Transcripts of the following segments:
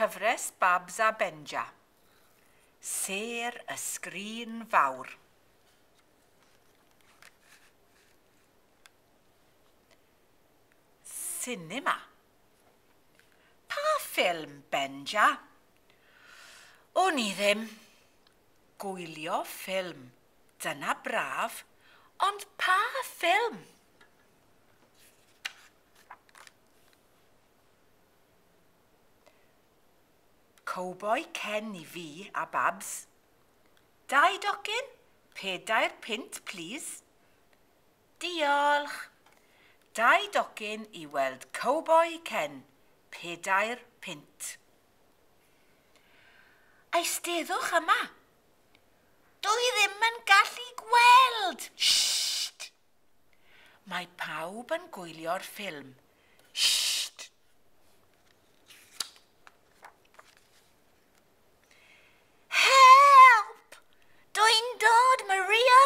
Cyfres Babs a Benja. Sêr y sgrin fawr. Sinema. Pa ffilm, Benja? Wn i ddim. Gwylio ffilm. Dyna braf. Ond pa ffilm? Cowboi Ken i fi a Babs. 2 docyn, 4 punt, plîs. Diolch. 2 docyn i weld Cowboi Ken, 4 punt. Eisteddwch yma. Dwi ddim yn gallu gweld. Sht! Mae pawb yn gwylio'r ffilm. Sht! Help! Dwi'n dod, Maria!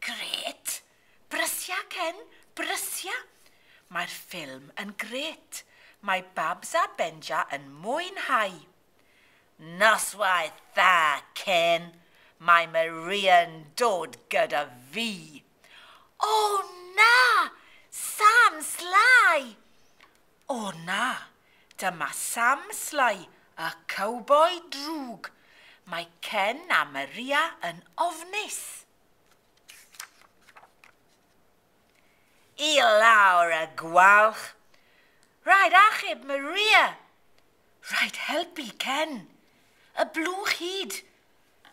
Grêt! Brysia, Ken, brysia! Mae'r ffilm yn grêt. Mae Babs a Benja yn mwynhau. Noswaith dda, Ken. Mae Maria'n dod gyda fi. O na! Sam Sly! O na! Dyma Sam Sly, y cowboi drwg. Mae Ken a Maria yn ofnus. I lawr y gwalch. Rhaid achub Maria. Rhaid helpu Ken. Y blwch hud.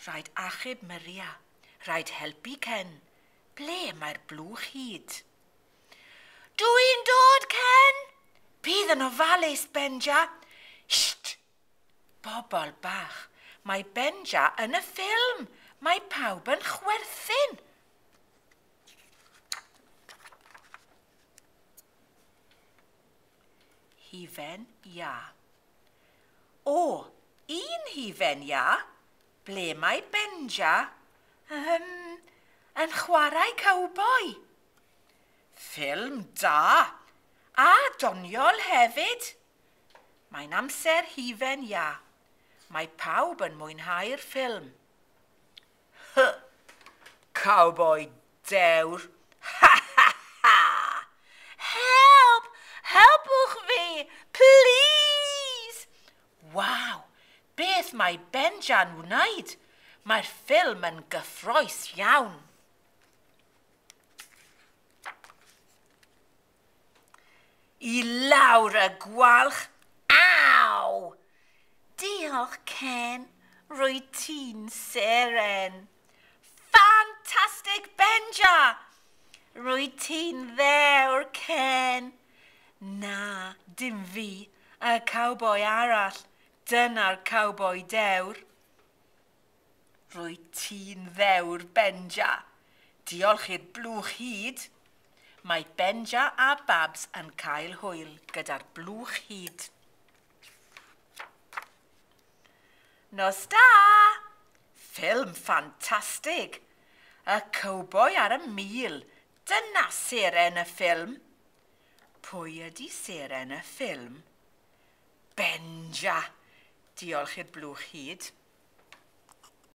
Rhaid achub Maria. Rhaid helpu Ken. Ble mae'r blwch hud? Dwi'n dod, Ken! Bydd yn ofalus, Benja. Sht! Bobl bach, mae Benja yn y ffilm. Mae pawb yn chwerthin. Hufen iâ. O, un hufen iâ. Ble mae Benja? Yn chwarae cowboi. Ffilm da. A doniol hefyd. Mae'n amser hufen iâ. Mae pawb yn mwynhau'r ffilm. Hy! Cowboi dewr. Ha ha ha! Help! Helpwch fi! Please! Waw! Beth mae Benja'n wneud? Mae'r ffilm yn gyffrous iawn. I lawr y gwalch. Aw! Diolch, Ken. Rwyt ti'n seren. Ffantastig, Benja! Rwyt ti'n ddewr, Ken. Na, dim fi. Y cowboi arall. Dyna'r cowboi dewr. Rwyt ti'n ddewr, Benja. Diolch i'r blwch hud. Mae Benja a Babs yn cael hwyl gyda'r blwch hud. Nos da! Ffilm ffantastig! Y cowboi ar y mul. Dyna seren y ffilm. Pwy ydy seren y ffilm? Benja! Diolch i'r blwch hud.